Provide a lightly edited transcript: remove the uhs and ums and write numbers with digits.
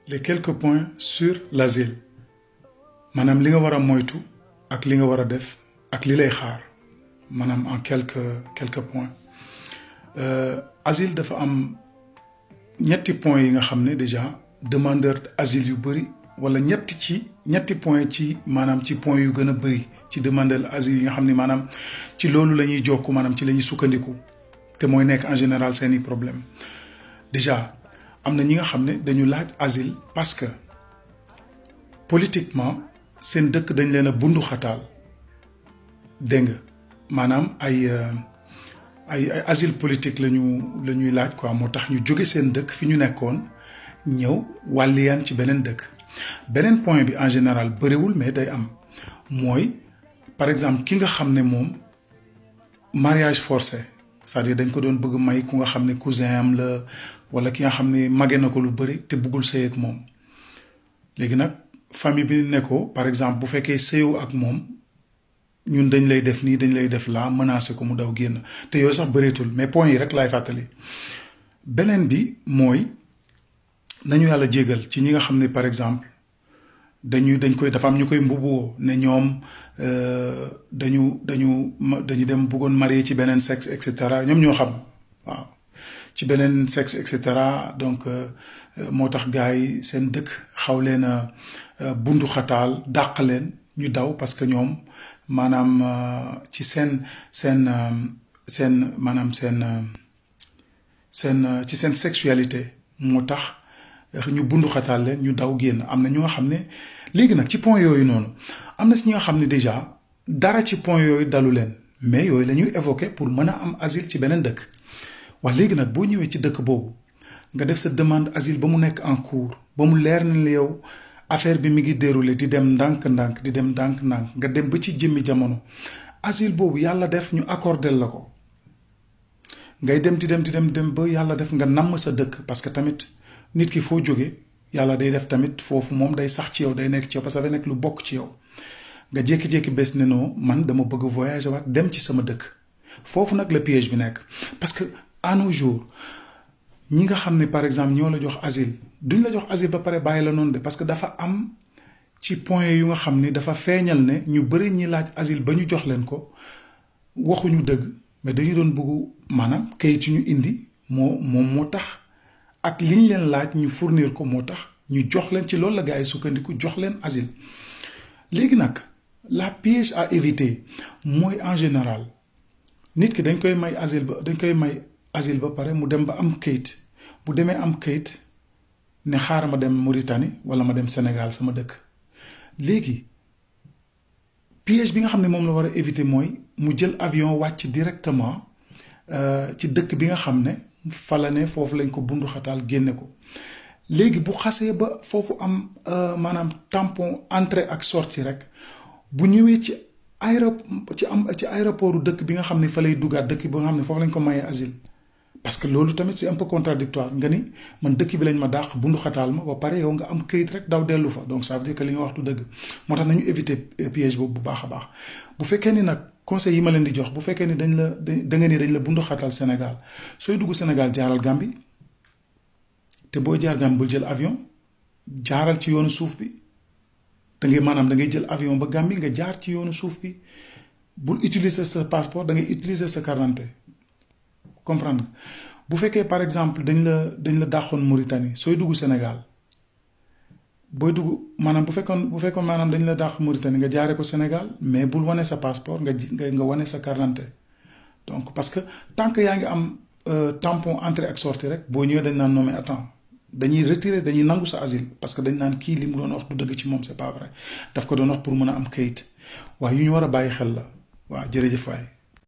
les quelques points sur l'asile maanaam li nga war a moytu ak li nga war a def ak li lay xaar maanaam en quelques points asile dafa am ñetti points yi nga xam ne déjà demandeur asile yu bëri wala ñetti point ci maanaam ci point yu gën a bëri ci demandeur asile yi nga xam ne maanaam ci loolu la ñuy jokku maanaam ci la ñuy sukkandiku te mooy nekk en général seeni problème déjà am na ñi nga xam ne dañu laaj asile parce que politiquement seen dëkk dañ leen a bundu xataal dégg nga maanaam ay asile politique la ñuy laaj quoi moo tax ñu jóge seen dëkk fi ñu nekkoon ñëw wàlliyaan ci beneen dëkk beneen point bi en général bëriwul mais day am mooy par exemple ki nga xam ne moom mariage forcé c'est-à-dire dañ ko doon bëgg may ku nga xam ne cousin am la wala ki nga xam ne mage na ko lu bëri te bëggul sëy ak moom léegi nag famille bi ne ko par exemple bu fekkee sëyoo ak moom ñun dañ lay def nii dañ lay def laa menacé ko mu daw génn te yooyu sax bëreetul mais point yi rek laay fàttali beneen bi mooy nañu yàlla jégal ci ñi nga xam ne par exemple dafa am ñu koy mbubboo ne ñoom dañu dem bëggoon marié ci beneen sexe et cetera ñoom ñoo xam waaw ci beneen sexe et cetera donc moo tax gars yi seen dëkk xaw leen a bundu xataal dàq leen ñu daw parce que ñoom maanaam ci seen sexualité moo tax ñu bundu xataal leen ñu daw génn am na ñu nga xam ne léegi nag ci point yooyu noonu am na si ñi nga xam ne déjà dara ci point yooyu dalu leen mais yooyu la ñuy évoquer pour mën a am asile ci beneen dëkk wax léegi nag boo ñëwee ci dëkk boobu nga def sa demande asile ba mu nekk en cours ba mu leer na la yow affaire bi mi ngi déroulé di dem ndànk-ndànk nga dem ba ci jëmmi jamono asile boobu yàlla def ñu accordé la ko ngay dem di dem ba yàlla def nga namm sa dëkk parce que tamit nit ki foo jóge yàlla day def tamit foofu moom day sax ci yow day nekk ci yow parce que day nekk lu bokk ci yow nga jékki-jékki bés ne non man dama bëgg voyager waat dem ci sama dëkk foofu nag la piège bi nekk parce que à nos jours ñi nga xam ne par exemple ñoo la jox asile duñ la jox asile ba pare bàyyi la noonu de parce que dafa am ci point yu nga xam ni dafa feeñal ne ñu bëri ñi laaj asile ba ñu jox leen ko waxuñu dëgg mais dañu doon bëggu maanaam kayit yu ñu indi moo tax ak liñ leen laaj ñu fournir ko moo tax ñu jox leen ci loolu la gars yi sukkandiku jox leen asile léegi nag la piège à éviter mooy en général nit ki dañ koy may asile ba pare mu dem ba am kayit bu demee am kayit ne xaaral ma dem Mauritanie wala ma dem Sénégal sama dëkk léegi piège bi nga xam ne moom la war a éviter mooy mu jël avion wàcc directement ci dëkk bi nga xam ne fa la ne foofu lañ ko bundu xataal génne ko léegi bu xasee ba foofu am maanaam tampon entrée ak sortie rek bu ñëwee ci aéroportu dëkk bi nga xam ne fa lay duggaat dëkk bi nga xam ne foofu lañ ko mayee asile parce que loolu tamit c'est un peu contradictoire nga ni man dëkk bi lañ ma dàq bundu xataal ma ba pare yow nga am këyit rek daw dellu fa donc ça veut dire que li nga wax du dëgg moo tax nañu éviter piège boobu bu baax a baax bu fekkee ni nag conseil yi ma leen di jox bu fekkee ni da nga ni dañ la bundu xataal Sénégal sooy dugg Sénégal jaaral Gambie te boo jaar Gambie bul jël avion jaaral ci yoonu suuf bi da ngay jël avion ba Gambie nga jaar ci yoonu suuf bi bul utiliser sa passeport da ngay utiliser sa carte d'identité comprendre bu fekkee par exemple dañ la dàqoon Mauritanie sooy dugg Sénégal booy dugg maanaam bu fekkoon maanaam dañ la dàq Mauritanie nga jaaree ko Sénégal mais bul wane sa passeport nga wane sa carte d'identité donc parce que tant que yaa ngi am tampon entrée ak sortie rek boo ñëwee dañ naan non mais attends dañuy nangu sa asile parce que dañ naan kii li mu doon wax du dëgg ci moom c'est pas vrai daf ko doon wax pour mën a am kayit waaye yu ñu war a bàyyi xel la waaw jërëjëf waay